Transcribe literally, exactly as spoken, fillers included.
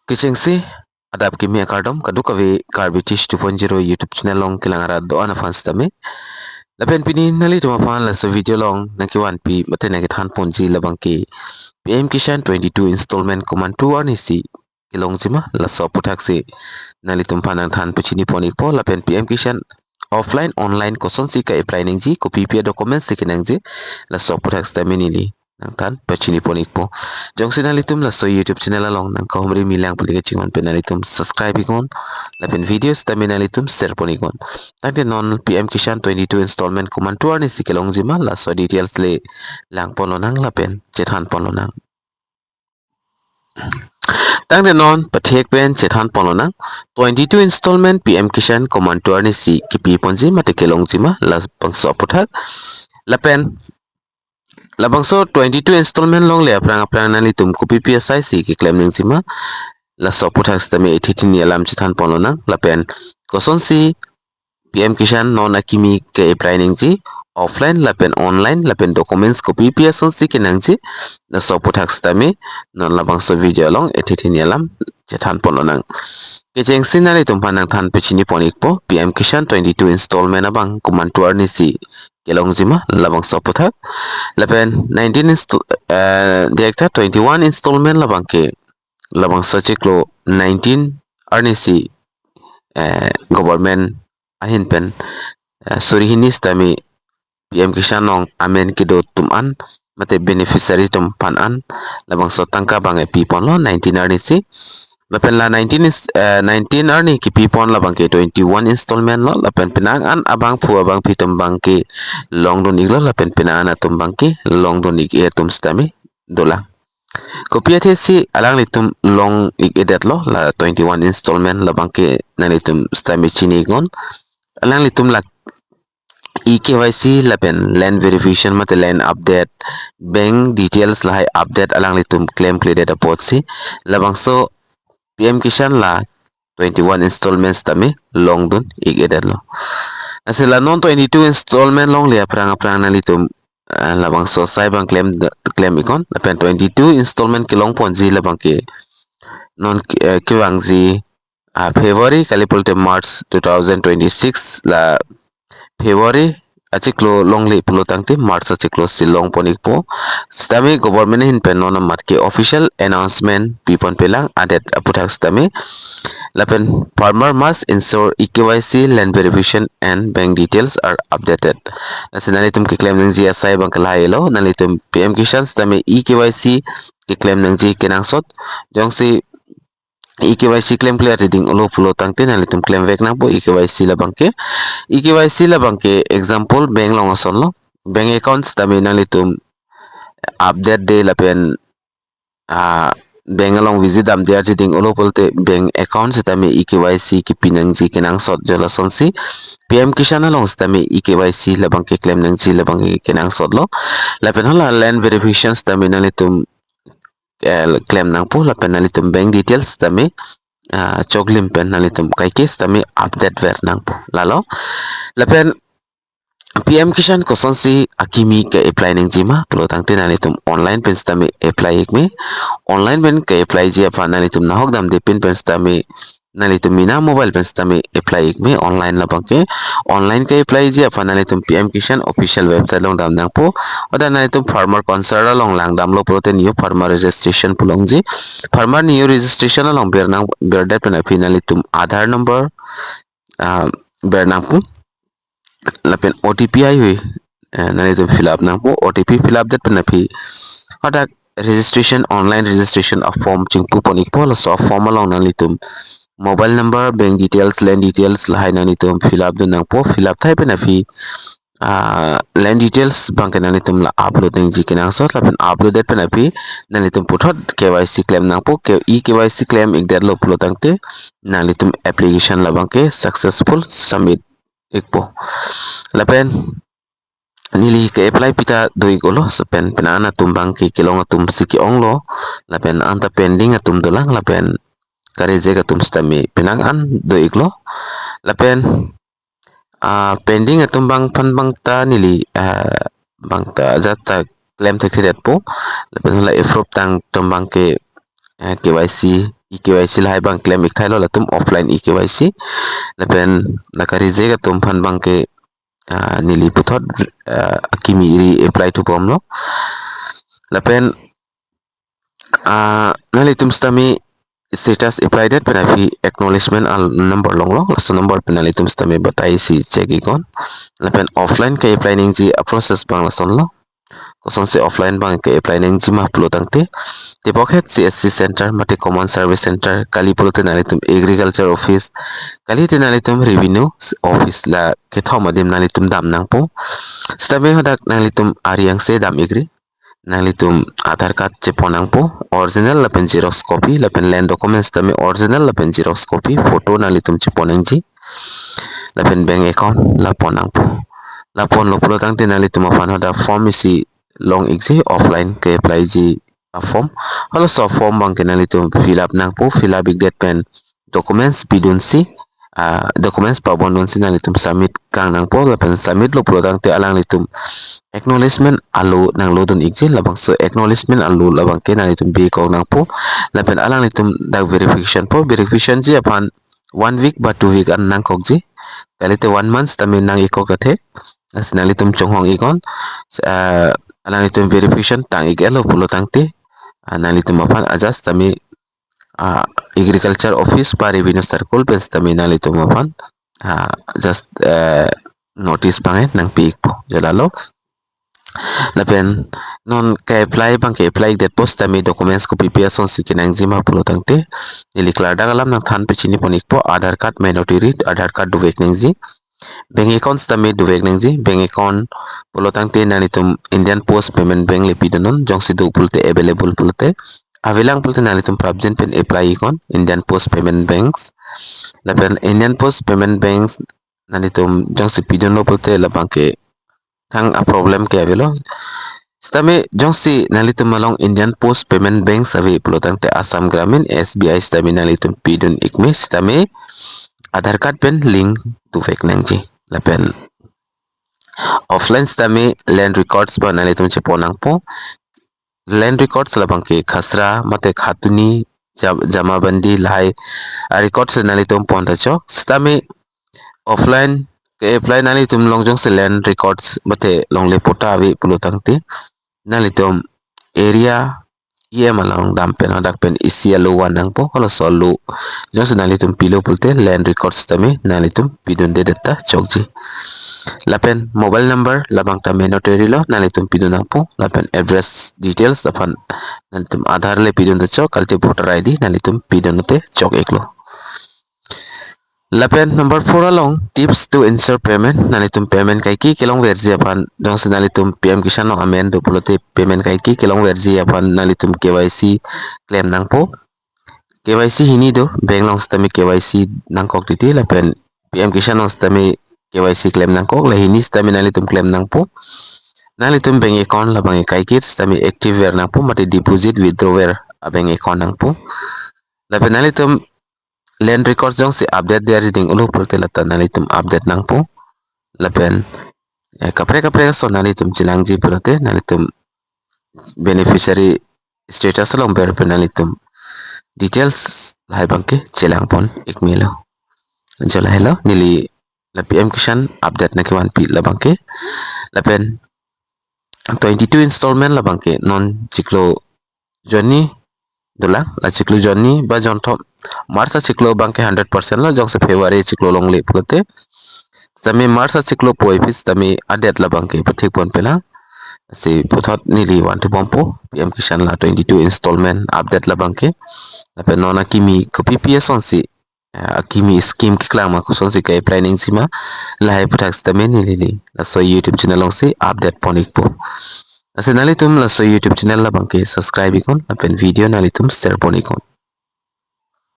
Kechengsi adap kimi akardom kadokave Karbi Teach two point zero YouTube channel along kelang arat do-an aphan sitame. Lapen pini nanglitum aphan laso video along nangkevanpi mate nangkethan ponji labang ke P M Kisan twenty-two installment komantu arnisi kelongji ma, laso aputhaksi nanglitum aphan nangthan pachini pon ikpo. Lapen P M Kisan offline online kosonsi ka-apply nangji, kopi pi a-documents si kenangji, laso aputhak sitame neli nangthan pachini pon ikpo. Jongsi nanglitum laso YouTube channel along nangkahumri milang pulike chinghon pen nanglitum subscribe iknon, lapen video sitame nanglitum share pon iknon. Tangte non P M Kisan twenty-two installment komantu arnisi kelongji ma, laso details le lang ponlonang lapen chethan ponlonang. Tangte non pathek pen chethan ponlonang, twenty-two installment P M Kisan komantu arnisi kipi ponji mate kelongji ma, labangso aputhak. Lapen labangso twenty-two installment along le aphrang aphrang nanglitum kopi pi asai si keklem nangji ma, laso aputhak sitame ithi thini alam chethan ponlonang. Lapen kosonsi P M Kisan non akimi ke-apply nangji, offline lapen online lapen documents kopi pi asonsi kenangji, laso aputhak sitame non labangso video along ithi thini alam chethan ponlonang. Kechengsi nanglitum aphan nangthan pachini pon ikpo, P M Kisan twenty-two installment abang komantu arnisi kelongji ma, labangso aputhak. Lapen nineteen inst-, eh, direkta twenty-one installment labang ke labangso chiklo nineteen arnisi, eh, government ahin pen, eh, suri hini sitame P M Kisan along amen kedo atum an mate beneficiary atum aphan an labangso tangka abang epi ponlo nineteen arnisi. Lapen la nineteen is, eh, nineteen arni kipi pon labang ke twenty-one installment lo, lapen penang an abangphu abangphi atum abang ke longdun iklo, lapen penang an atum abang ke longdun ik-e atum sitame dolang. Kopi athe si alanglitum long ik-edetlo, la twenty-one installment labang ke nanglitum sitame chini iknon. Alanglitum la e-K Y C lapen land verification mate land update, bank details lahai update alanglitum klemkledet apotsi labangso P M Kisan la twenty-one installment sitame longdun ik-edetlo. Lasi la non twenty-two installment along le aphrang aphrang nanglitum, eh, labangso asai abang klem, klem iknon, lapen twenty-two installment kelong ponji labang ke non ke-, eh, kevangji, ah, February kali pulote March two thousand twenty-six, la February achiklo longle pulo tangte March achiklo si long pon ikpo. Sitame government ahin pen non amat ke official announcement pi ponpelang adet aputhak sitame. Lapen farmer must ensure e-K Y C, land verification and bank details are updated. Lasi nanglitum keklem nangji asai abang ke lahai lo, nanglitum P M Kisan sitame e-K Y C keklem nangji kenangsot. Jongsi e-K Y C klemkle atiding olo pulo tangte nanglitum klemvek nangpo e-K Y C labang ke. E-K Y C labang ke example bank along asonlo. Bank account sitame nanglitum update de lapen, ah, bank along visit damde atiding olo pulote bank account sitame e-K Y C kipi nangji kenangsot jo, lasonsi P M Kisan along sitame e-K Y C labang ke klem nangji labang ke kenangsotlo. Lapen hala land verification sitame nanglitum, eh, klem nangpo, lapen nanglitum bank details sitame, ah, choklim pen nanglitum kaike sitame update ver nangpo. Lalo. Lapen P M Kisan kosonsi akimi ke-apply nangji ma pulo tangte nanglitum online pen sitame apply ikme. Online pen ke-apply ji aphan nanglitum nahok damde pin pen sitame nanglitum mena mobile pen sitame apply ikme online labang ke. Online ke-apply ji aphan nanglitum P M Kisan official website along dam nangpo. Oda nanglitum farmer concern along lang damlo pulote new farmer registration pu longji. Farmer new registration along ber nang, berdet pen aphi nanglitum Aadhaar number, ah, ber nangpo. Lapen O T P ai hui, eh, nanglitum fill up nangpo, O T P fill up det pen aphi hadak registration, online registration a-form chingpu pon ikpo, laso a-form along nanglitum mobile number, bank details, land details lahai nanglitum fill up dun nangpo, fill up thai pen aphi, ah, land details abang ke nanglitum la upload nangji kenangsot, lapen upload det pen aphi nanglitum puthot K Y C klem nangpo, ke e-K Y C klem ikdetlo pulo tangte nanglitum application labang ke successful submit ikpo. Lapen neli ke-apply pita do ik olo, lapen penang an atum abang ke kelong atum si ke-onglo, lapen anta pending atum dolang, lapen ka-reject atum sitame penang an do iklo. Lapen, ah, pending atum abang aphan abang ta neli, ah, abang ta ajat ta klem thekthedetpo, lapen hala approve tang atum abang ke, eh, K Y C e-K Y C lahai abang klem ik thailo, latum offline e-K Y C. Lapen la ka-reject atum aphan abangke, ah, neli puthot, ah, akimi ri-apply thubomlo. Lapen, ah, nanglitum sitame status apply det pen aphi acknowledgement a-number longlo, laso number pen nanglitum sitame batai si check iknon. Lapen offline ke-apply nangji a-process abang lasonlo. Kosonsi offline abang ke-apply nangjima pulo tangte, tebok het C S C center mate common service center, kali pulote nanglitum agriculture office, kalite nanglitum revenue office, la kethom adim nanglitum dam nangpo. Sitame hadak nanglitum ari angse dam ikri. Nanglitum Aadhaar card chepon nangpo, original lapen xerox copy, lapen land documents tame original lapen xerox copy, photo nanglitum chepon nangji, lapen bank account la pon nangpo. La ponlo pulo tangte nanglitum aphan hadak form isi long ikji, offline ke-apply ji a-form. Halaso form abangke nanglitum fill up nangpo, fill up ikdet pen documents pidunsi, ah, documents pabondunsi nanglitum submit kang nangpo, lapen submit lo pulo tangte alanglitum acknowledgement alo nanglodun ikji, labangso acknowledgement alo labangke nanglitum bi kok nangpo, lapen alanglitum dak verification po, verification ji aphan one week ba two week an nangkokji, kalite one month tame nang-ikkok athe, lasi nanglitum chonghong iknon, ah, alanglitum verification tang ik-etlo pulo tangte, ah, nanglitum aphan adjust tame, ah, agriculture office ba revenue circle pen sitame nanglitum aphan, ah, just, eh, notice abang nangpi ikpo, jo lalo. Lapen non ke-apply abang ke-apply ikdet post tame documents kopipi asonsi kenangjima pulo tangte, neli klardak alam nangthan pachini pon ikpo, Aadhaar card mandatory, Aadhaar card dovek nangji. Bank account sitame dovek nangji, bank account pulo tangte nanglitum Indian Post Payment Bank le pidunnon, jongsi do pulote available pulote, avelang pulote nanglitum prapjin pen apply iknon Indian Post Payment Banks. Lapen Indian Post Payment Banks nanglitum jongsi pidunlo pulote labangke thang a-problem ke avelo. Sitame jongsi nanglitum along Indian Post Payment Banks ave pulo tangte Assam Gramin, S B I sitame nanglitum pidun ikme, sitame Aadhaar card pen link dovek nangji. Lapen offline sitame land records abang nanglitum chepon nangpo. Land records labangke khasra mate khatuni, jam-, jamabandi lahai a-records nanglitum pon ta chok. Sitame offline ke-apply nanglitum along jongsi land records mate longle patta ave pulo tangte, nanglitum area E M along dam pen hadak pen isi alo van nangpo, halaso alo jongsi nanglitum pilo pulote land records tame nanglitum pidunde det ta chokji. Lapen mobile number labang ta mandatory lo, nanglitum pidun nangpo, lapen address details aphan nanglitum Aadhaar le pidun ta chok, kalite voter I D nanglitum pidun te chok iklo. Lapen number four along, tips to ensure payment, nanglitum payment kaike kelongverji aphan, jongsi nanglitum P M Kisan along amen do pulote payment kaike kelongverji aphan nanglitum K Y C klem nangpo. K Y C hini do, bank along sitame K Y C nangkok titi, lapen P M Kisan along sitame K Y C klem nangkok, la hini sitame nanglitum klem nangpo. Nanglitum bank account labang kaike sitame active ver nangpo, mate deposit withdraw ver a-bank account nangpo. Lapen nanglitum land records jongsi update der ding ulo pulote lata nanglitum update nangpo. Lapen, eh, kaprek kaprek ason nanglitum chelangji pulote nanglitum beneficiary status along ber pen nanglitum details lahai abangke chelang pon ikmelo. Jo lahelo, neli la P M Kisan update nangkevanpi labangke. Lapen twenty-two installment labangke non chiklo jonni dolang, la chiklo jonni ba jonthom, March achiklo abangke hundred percent lo, jongsi February chiklo longle pulote sitame March achiklo puvoiphit sitame a-date labangke pathik ponpelang. Si puthot neli vanthubompo P M Kisan la twenty-two installment update labangke. Lapen non akimi kopipi asonsi, eh, akimi scheme keklang ma, kosonsi ke-apply nangsima, lahai aputhak sitame neli laso YouTube channel alongsi update pon ikpo. Lasi nanglitum laso YouTube channel labangke subscribe iknon, lapen video nanglitum share pon iknon.